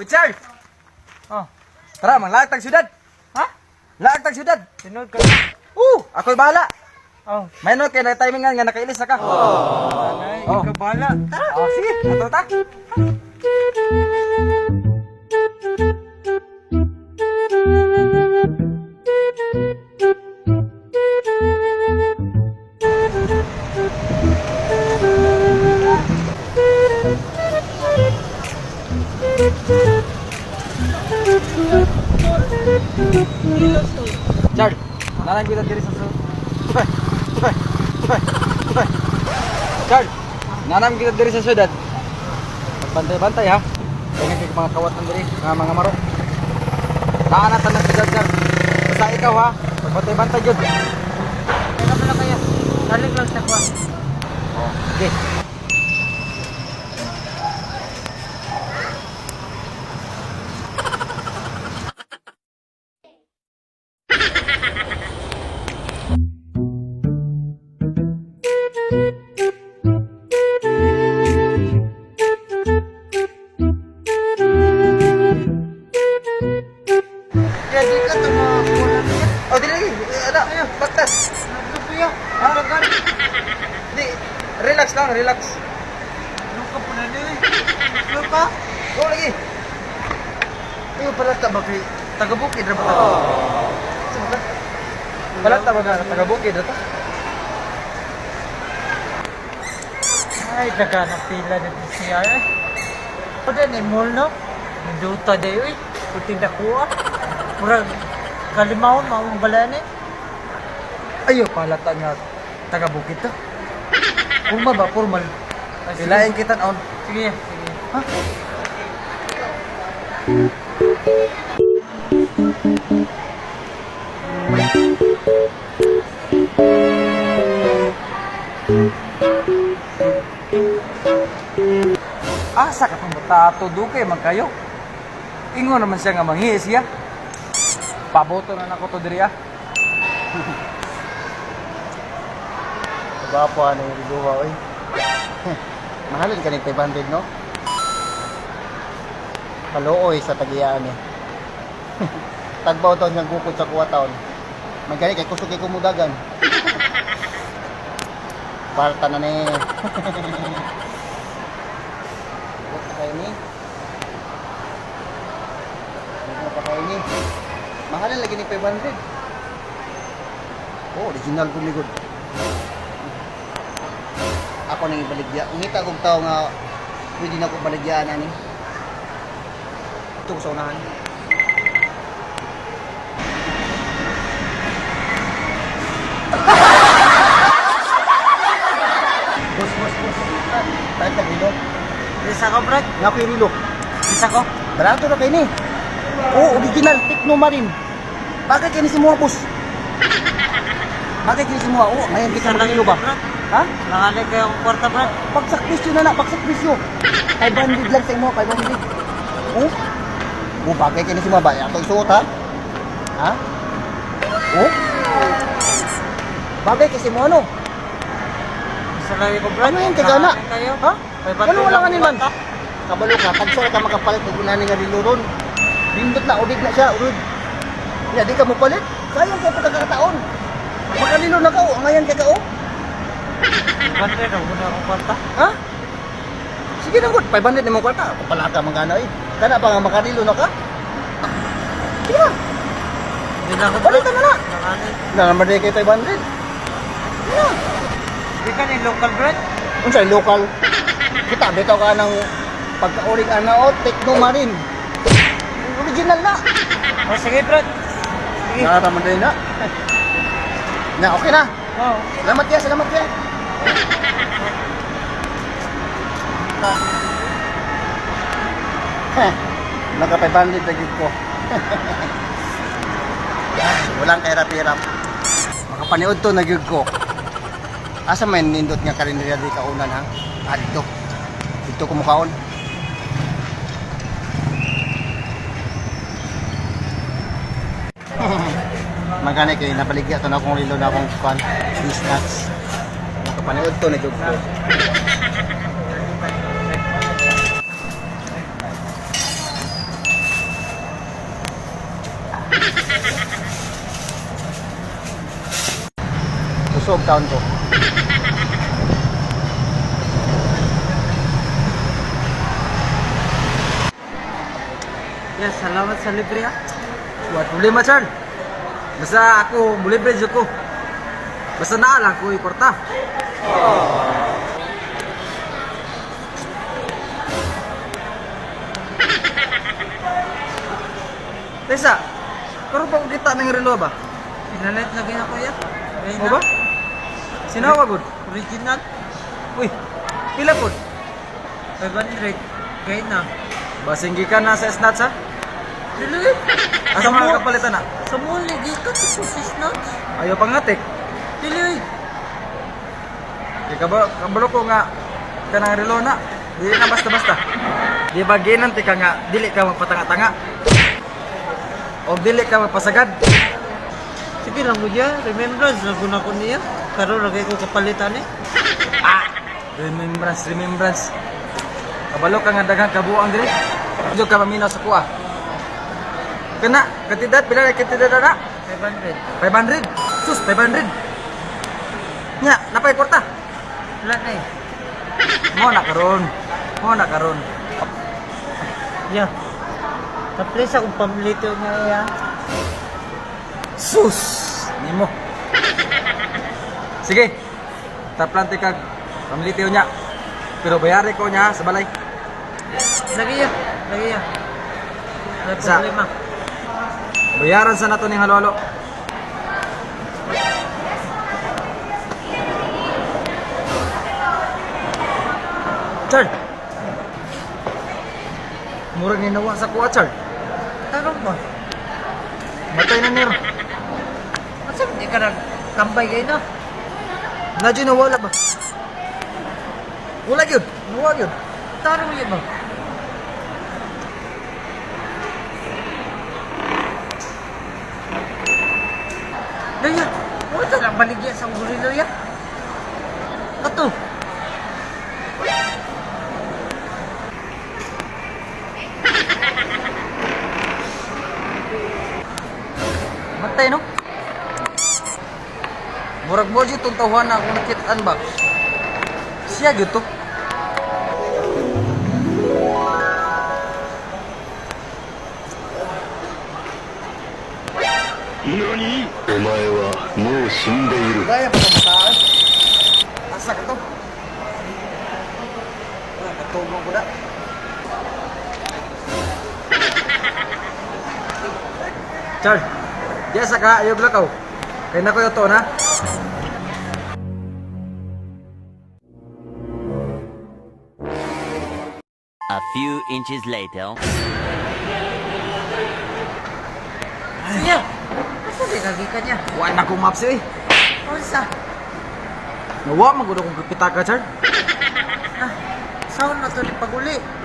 Richard! Oh. Tara, manglaag tag syudad. Ha? Laag tag syudad. Tinuod ka. Ako'y bahala. Oh. May no kay na timingan nga nakailis na ka. Ay, Oh. ikaw bahala. Tara. Oh, sige, ato ta. Chard, nalang kita diri sa Tukay, tukay, tukay, tukay. Chard, nanam kita diri sa syudad. Bantay-bantay ha. Kaya kay mga kawatan diri, mga mga maro. Naa na tanan syudad, Chard. Basta ikaw ha, pagbantay-bantay jud. Teka pala kayo. Salig lang sa kwa. Oh, okay. Ready ka to mga kulang niya. Oh, dili lagi. Eh, Ana, baktas. Nagkapuya. Ha? Di, relax lang, relax. Ano ka pala niya eh? Ano ka? Go lagi. Iyo pala ta ba kay taga bukid ra ba ta? Sa ba ka? Pala ta ba ka taga bukid ra ta? Ay, daga na pila na PCR eh. Pwede ni mall no? Nduta dayo eh. Puting nakuha. Murag kalimawon maong bala ni. Ayo pala ta nga taga bukid ta. Formal ba formal? Ay, sige. Ilain kita on. Sige, sige. Ha? Asa ka pang batato dukay man kayo? Ingon naman siya nga manghi siya. Paboto na nako to diri ah. Gwapo ano yung ribuwa, oy. Mahalin ka ni 500, no? Kaluoy sa tagiyaan eh. Tagbaw taon nga gukod sa kuwa taon. Magani kay kusog kay kumudagan. Parta na ni. Huwag pa kayo ni. Huwag pa kayo ni. Mahalin lagi ni 500. Oh, original po ni good. Ako nang ibaligya. Ngita kong tao nga pwede na ko baligyaan ani. Ito ko sa unahan. Boss, boss, boss. Tayo ka rilo. Bisa ko, Brad. Nga ko yung rilo. Bisa ko. Barato na kayo ni. Oh, original Tecno Marine. Bakit kini si Mua, boss? Bakit kini si Mua? Oh, ngayon kita Bisa lang magrilo ba? Brad. Ha? Langanin kayo akong kwarta, Brad. Pagsak presyo na na, pagsak presyo. 500 lang sa imo, 500. Oh? Oh, bagay kini si Mua ba? Ato isuot ha? Ha? Oh? Bagay kasi mo ano? Bisa lang ko, Brad. Ano yung kagana? Langanin kayo. Ha? 500 Ano wala lang ka man? kwarta. Kabalo ka, tagsa ka makapalit og unani nga rilo ron. Lindot na, udig na siya, urod. Ya, di ka mo palit. Sayang kay pagkakataon. Makalilo na ka, oh. Ngayon kay ka, oh. 500 na muna akong kwarta. Ha? Sige na, good. 500 na mong kwarta. Kapala ka, mangana, eh. Kana pa nga makarilo na ka? Sige na. Hindi na ako, Brad. Palitan na na. Langanin. Na naman din kay 500. Sige na. Di ka ni local, Brad. Unsa local? Kita, bitaw ka ng pagka-urig ana, oh, Tecno Marine. Original na. Oh, sige, Brad. Sige. Naraman din na. Na, okay na. Oh. Salamat ya, salamat ya. Heh, naka 500 na gid ko. Ah, walang kahirap-hirap. Makapaniod to na gyud ko. Asa may nindot nga karinderya di kaunan ha? Ah, dito. Dito kumukaon. Magkano kay nabaligya to na akong rilo na akong kwan, business. Nakapaniod to na gyud ko. Kusog taon ko. Ya, salamat sa libre ah. Wa problema, Char. Basta ako, mulibre jud ko. Basta naa lang ko kwarta. Tesa, karon pa ko kita ng relo ba? Pinalit lagi ako ya. Gay Mo na. ba? Sinawa gud. Original. Uy, pila pod? 500. Gay na. Basing gikan na sa snatch ha? Dili. Asa mga kapalitan na? Sa mall, gikan sa snatch. Ayaw pangatik. Dili. Kay kabalo ko nga kanang relo na. Dili na basta-basta. Di ba ginanti ka nga dili ka magpatanga-tanga? O dili ka magpasagad? Sige lang mo ya. Remembrance na guna ko niya. Karon lagi ko kapalitan eh. Ah! Remembrance, remembrance. Kabalo ka nga daghang kabuang diri. Diyo ka maminaw sa kuha. Kana, kantidad, pila na kantidad na? 500. 500. Sus, 500. Nya, napay kwarta. Wala na eh. Mo na karon. Mo na karon. Ya. Kaplis akong pamilito niya ya. Sus! Nimo. Sige. Taplante kag pamilitiw niya. Pero bayari ko niya sa balay. Lagi ya. Lagi ya. Wala problema. Bayaran sa nato ning halo-halo. Char. Murag ni nawa sa kuha, Char. Tanong mo. Matay na niro. Asa hindi ka nagkambay kayo no? Nadyo nawala ba? Wala gyud. Nawa gyud. Tanong yun ba? Laya, wala lang baligya sa gorilo ya. Ato. Matay no? Murag mo jud tong tawhan na akong nakitaan ba? Siya gyud to. 何お前はもう死んでいる。 Gaya pa sa mata. Asa ka to? Wala, katulong ko na. Char, diya sa ka, ayaw lakaw. Kaya na ko yung to na. A few inches later. Siya. Asa di kagi ka niya? Wala na kong maps eh. Unsa? Nawa, magulo kong pipita ka, Char. Ah, saan na to ni paguli?